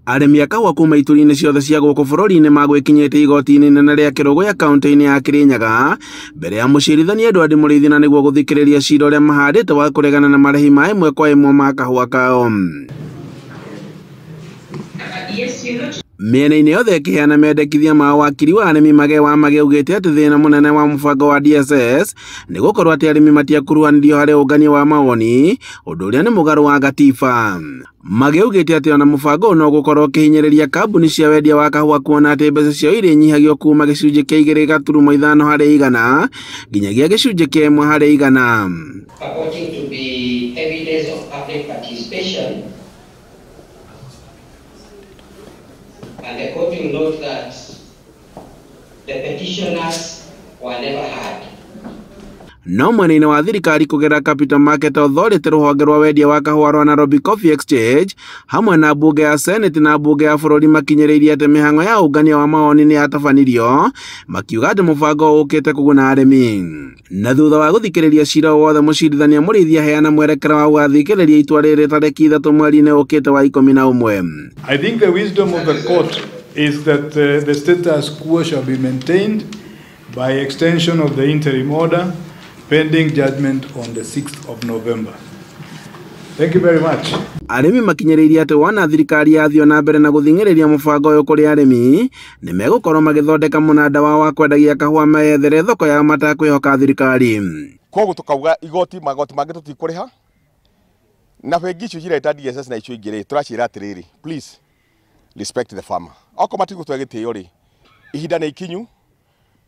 Arĩmi a kahũa kuma ituri-inĩ ciothe cia gũkũ bũrũri-inĩ magwĩkinyĩte igoti-inĩ inene rĩa Kĩrũgũya kaunti-inĩ ya Kĩrĩnyaga mbere ya mũcirithania Edward Mũrĩithi na nĩguo gũthikĩrĩria cira ũrĩa mahandĩte wa kũregana na marĩhi ma ĩmwe kwa ĩmwe ma kahũa kao. Mĩena-inĩ yothe ĩkĩheana mendekithia ma wakiri wa arĩmi Mage wa Mage augĩte atĩ thĩna mũnene wa mũbango wa DSS nĩ gũkorwo atĩ arĩmi matiakuruhanirio harĩ ũngania wa mawoni, ũndũ ũrĩa nĩ mũgarũ wa gatiba. Mage augĩte atĩ ona mũbango ũyũ no gũkorwo ũkĩhinyĩrĩria kambuni cia wendia wa kahũa kuona atĩ mbeca ciao irĩnyihagio kuma gĩcunjĩ kĩa 2.5 harĩ igana nginyagia gĩcunjĩ kĩa 1 harĩ igana. Purporting to be evidence of public participation. And the court will note that the petitioners were never heard. No mwena-inĩ wa thirikari kũgerera Capital Market Authority rũhonge rwa wendia wa kahũa rwa Nairobi Coffee Exchange hamwe na mbunge ya Senate na mbunge ya bũrũri makinyĩrĩirie atĩ mĩhang'o ya ũngania wa mawoni nĩ yatabanirio, makiuga atĩ mũbango ũkĩte kũguna arĩmi. Na thutha wa gũthikĩrĩria cira wothe mũcirithania Mũrĩithi aheana mwerekera wa gũgathikĩrĩria itua rĩrĩ tarĩki 3 mweri-inĩ ũkĩte wa 11. I think the wisdom of the court is that the status quo shall be maintained by extension of the interim order pending judgment on the 6th of November. Thank you very much. Arĩmi makinyĩrĩirie atĩ wona thirikari yathiĩ na mbere na gũthing'ĩrĩria mũbango ũyũ kũrĩ arĩmi nĩ megũkorwo magĩthondeka mũnanda wao wa kwendagia kahũa meyethere thoko yao matekwĩhoka thirikari. Koguo tukauga igoti magoti mangĩ tũtikũrĩha na bengi icio cireta DSS na icio ingĩ rĩ tũraciĩra atĩrĩrĩ, please respect the farmer. Okorwo matigũtũhe gĩtĩo rĩ, ihinda nĩ ikinyu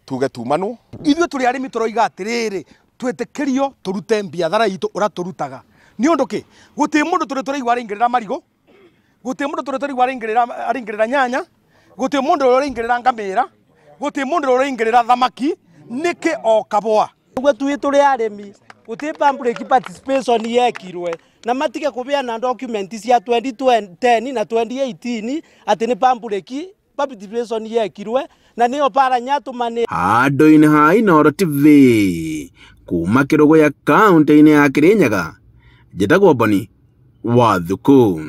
tuge tumanwo. Ithuĩ tũrĩ arĩmi tũroiga atĩrĩrĩ, twĩtĩkĩrio tũrute biathara itũ ũrĩa tũrutaga. Nĩ ũndũ kĩ? Gũtirĩ mũndũ tũrĩ tũraigua araingĩrĩra marigũ, gũtirĩ mũndũ tũrĩ tũraigua araingĩrĩra nyanya, gũtirĩ mũndũ ũraingĩrĩra ngamĩra, gũtirĩ mũndũ ũraingĩrĩra thamaki, nĩkĩ o kabũa? Ũguo tuĩ tũrĩ arĩmi, gũtirĩ public participation yekirwe na matige kũbeana document cia 2010 na 2018 atĩ nĩ public participation yekirwe na nĩyo bara nyatũmane. Handũ-inĩ ha Inooro TV kuma Kĩrũgũya kaunti-inĩ ya Kĩrĩnyaga, njĩtagwo Boni wa Thuku.